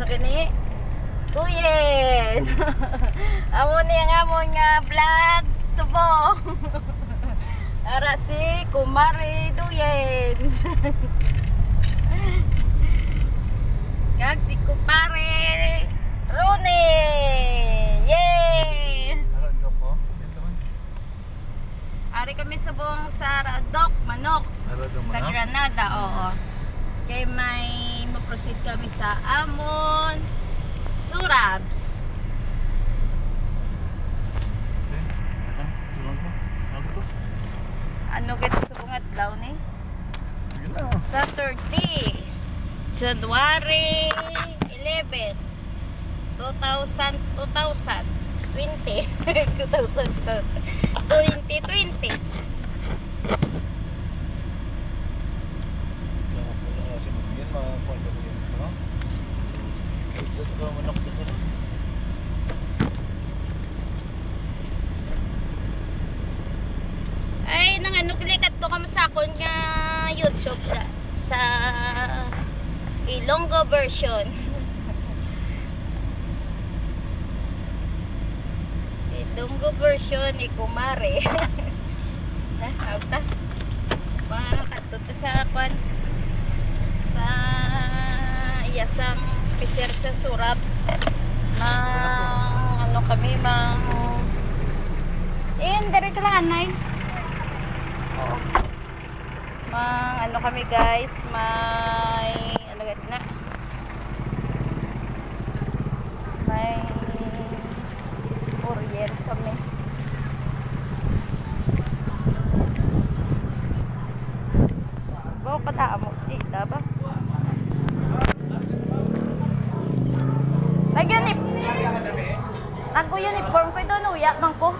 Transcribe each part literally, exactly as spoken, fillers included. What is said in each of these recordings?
Gani, Duyen. Amo ni ang amon nga vlog subong. Ara si Kumare Duyen. Kag si Kumpare Ronnie. Yay! Ano, Dok, oh? Yan naman. Ari kami subong sa Radok, Manok. Radok, sa Manok? Granada, oo. Kay may ma-proceed kami sa amon Surabs. Okay. Ano? Ano to? Ano gid subong adlaw ni? Sige na. Saturday, January eleven, two thousand, two thousand twenty. Two thousand, two thousand, twenty twenty. Yan, mga kwarta po yan, ano? Diyan ka manok dito, no? Ay, nang ano, click ato ka mo sa akon nga YouTube da, sa Ilonggo version. Ilonggo version ni Kumare. Na, out ta. Mga Dito sa kwan, sa iya sang piser sa Surabs. Mang, ano kami, mang, eh, diri ka lang, anay. Oo. Mang, ano kami, guys, may, ano gani na? May Orient kami. Bawa pa ta amo sila ba? Nag-uni-, nag-uniform ko doon, uya man ko.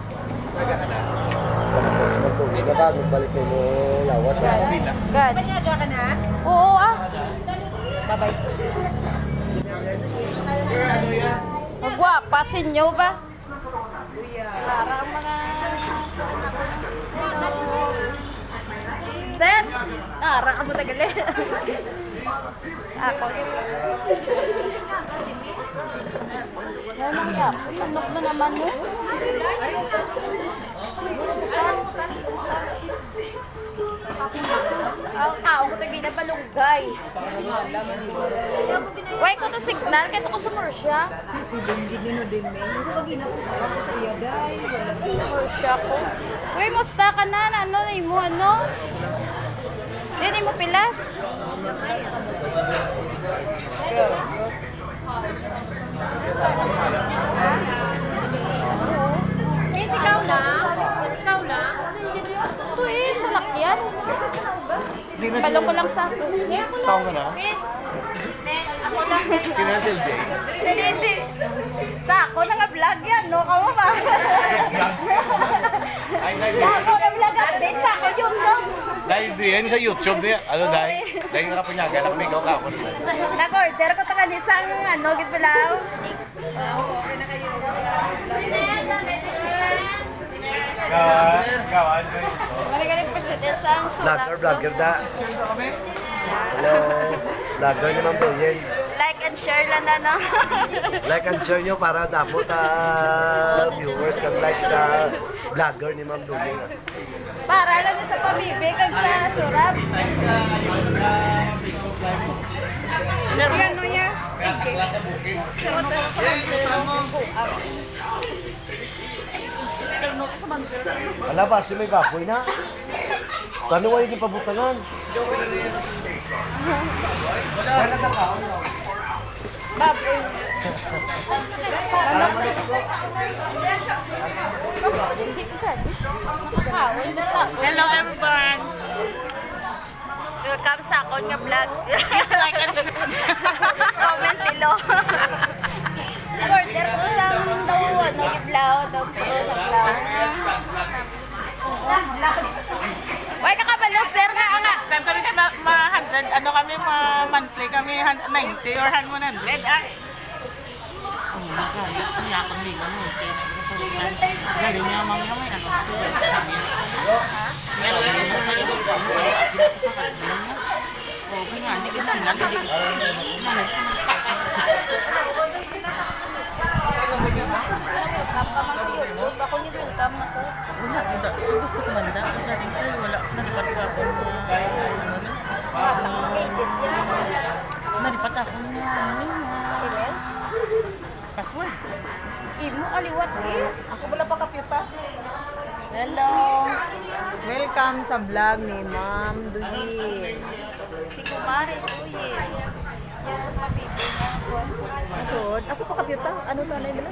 Nagkakabalik na mo lawas, ah. Gad. Gad. Oo, ah. Bye-bye. Magwapa, sinyo ba? Para ang mga set. Ara ka mo tagali. Ako. Ano nga? Manok na naman, no? Ang tao ko tayo ginabalunggay. Why ko to signal? Kaya ko sumur siya. Di, si Lindy ni no din, men. Hindi ko gina-, ako sa iya, day. Wala. Sumur siya ko. Uy, musta ka na? Na ano na imo, ano? Di, di mo pilas? Go. Miss, ikaw na? Ikaw na? Ito eh, salakyan. Di na. Balong ko lang sa. Taong ka na? Miss, Miss, ako lang. Sino si L J? Hindi, hindi. Sa ako na nga vlog yan, no? Kamu ba? Ay, ay, ay. Sa ako na vlog update, sa ako yun, no? Dahil diyan sa YouTube niya. Ano, dahil? Dahil nakapunyaga na kami, ikaw ka ako naman. Nag-order ko to kanina sang, ano, gid pala. Ka-, ka-, ano yun? Wala ka nagpasadya sa ang sulat. Vlogger, vlogger da. Hello. Vlogger ni Ma'am Boyen. Like and share lang na, no? Like and share nyo para dapat, ah, viewers kag like sa vlogger ni Ma'am Boyen. Para lang sa pabibi kag sa surap. Ano niya? Ala ba, si may baboy na? Kano ay di pabutangan? Baboy. Ano? Hindi ka, di? Kaon, basta. Hello, everyone. Welcome sa akon nga vlog. Please like and share. Comment below. Order ko sa daw, ano, giblaw, daw pro sa vlog. Why ka kabalo, sir, nga, nga? Subscribe kami kay ma-, ma-hundred, ano kami, ma-monthly kami, hun-, ninety or hun-, one hundred, ah. Ang mga gamit, ang yakang nila, no? Kaya sa tulisan, galing niya, mga may ano, sila. Meron na sa'yo, ano, sa sakal mo niya. O, kaya nga, hindi kita nga, hindi. Nga, hindi ka magpapakita. Welcome ka man sa YouTube. Ako ni welcome na ko. Wala, wala. Gusto ko man na. Ang galing kayo, wala. Nalipat ko ako sa, ano na. Bata ka, edit yan. Nalipat ako na, ano na. Email? Password. Imo kaliwat eh. Ako wala pa kapyuta. Hello. Welcome sa vlog ni Ma'am Duyin. Si Kumare Duyin. Yes, mabibig na ako. Ako, ako pa kapyuta. Ano to, ano yun?